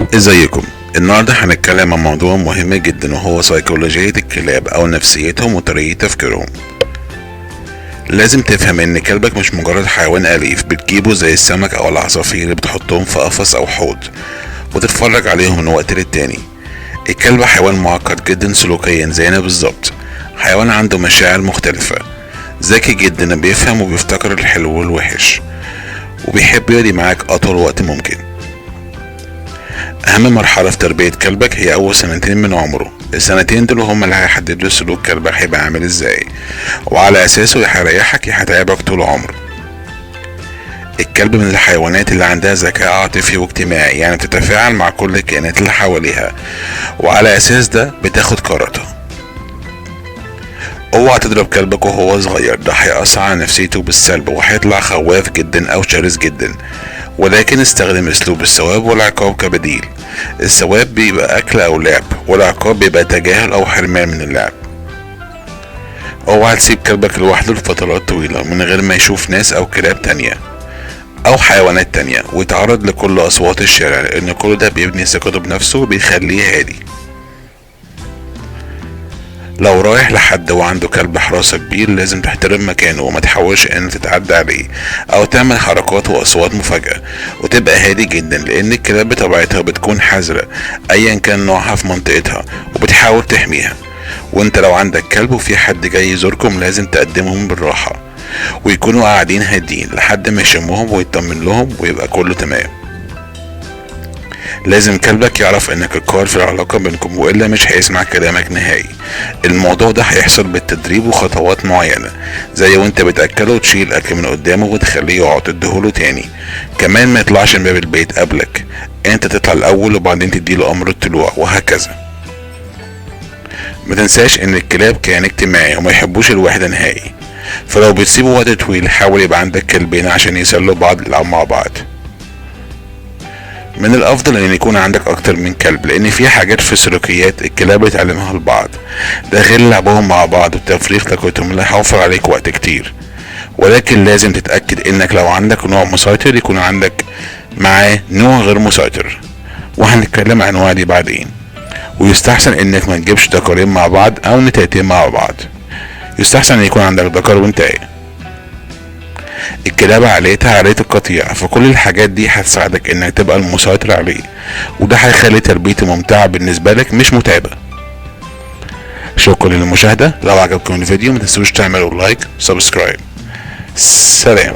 ازيكم؟ النهارده هنتكلم عن موضوع مهم جدا، وهو سيكولوجية الكلاب او نفسيتهم وطريقة تفكيرهم. لازم تفهم ان كلبك مش مجرد حيوان اليف بتجيبه زي السمك او العصافير اللي بتحطهم في قفص او حوض وتتفرج عليهم من وقت للتاني. الكلب حيوان معقد جدا سلوكيا زينا بالظبط، حيوان عنده مشاعر مختلفة، ذكي جدا، بيفهم وبيفتكر الحلو والوحش، وبيحب يقضي معاك اطول وقت ممكن. اهم مرحلة في تربية كلبك هي اول سنتين من عمره. السنتين دول هم اللي هيحددوا سلوك كلبك هيبقى عامل ازاي، وعلى اساسه يا هيريحك يا هيتعبك طول عمره. الكلب من الحيوانات اللي عندها ذكاء عاطفي واجتماعي، يعني بتتفاعل مع كل الكائنات اللي حواليها، وعلى اساس ده بتاخد قراراتها. اوعى تضرب كلبك وهو صغير، ده هيأثر على نفسيته بالسلب وهيطلع خواف جدا او شرس جدا. ولكن استخدم اسلوب الثواب والعقاب كبديل. الثواب بيبقى اكل او لعب، والعقاب بيبقى تجاهل او حرمان من اللعب. اوعى تسيب كلبك لوحده لفترات طويلة من غير ما يشوف ناس او كلاب تانية او حيوانات تانية، ويتعرض لكل اصوات الشارع، لان كل ده بيبني ثقته بنفسه وبيخليه هادي. لو رايح لحد وعنده كلب حراسة كبير لازم تحترم مكانه وما تحاولش ان تتعدى عليه او تعمل حركات واصوات مفاجئة، وتبقى هادي جدا، لان الكلاب بطبيعتها بتكون حذرة ايا كان نوعها في منطقتها وبتحاول تحميها. وانت لو عندك كلب وفي حد جاي يزوركم لازم تقدمهم بالراحة ويكونوا قاعدين هادين لحد ما يشمهم ويطمن لهم ويبقى كله تمام. لازم كلبك يعرف انك القائد في العلاقة بينكم، والا مش هيسمع كلامك نهائي. الموضوع ده هيحصل بالتدريب وخطوات معينة، زي وانت بتأكله وتشيل اكل من قدامه وتخليه يقعد تديهوله تاني. كمان ما يطلعش من باب البيت قبلك، انت تطلع الاول وبعدين تديله امر الطلوع وهكذا. ما تنساش ان الكلاب كائن اجتماعي وما يحبوش الوحدة نهائي، فلو بتسيبه وقت طويل حاول يبقى عندك كلبين عشان يسلوا بعض يلعبوا مع بعض. من الافضل ان يكون عندك اكتر من كلب، لان في حاجات في سلوكيات الكلاب بتعلمها لبعض، ده غير لعبهم مع بعض وتفريغ طاقتهم اللي هيوفر عليك وقت كتير. ولكن لازم تتاكد انك لو عندك نوع مسيطر يكون عندك معاه نوع غير مسيطر، وهنتكلم عن انواع دي بعدين. ويستحسن انك ما تجيبش ذكرين مع بعض او نتايتين مع بعض، يستحسن ان يكون عندك ذكر وانتايه. الكلاب عائلتها عائلة القطيع، فكل الحاجات دي هتساعدك انك تبقى المسيطر عليه، وده هيخلي تربيته ممتعة بالنسبة لك مش متعبة. شكرا للمشاهدة، لو عجبكم الفيديو متنسوش تعملوا like subscribe. سلام.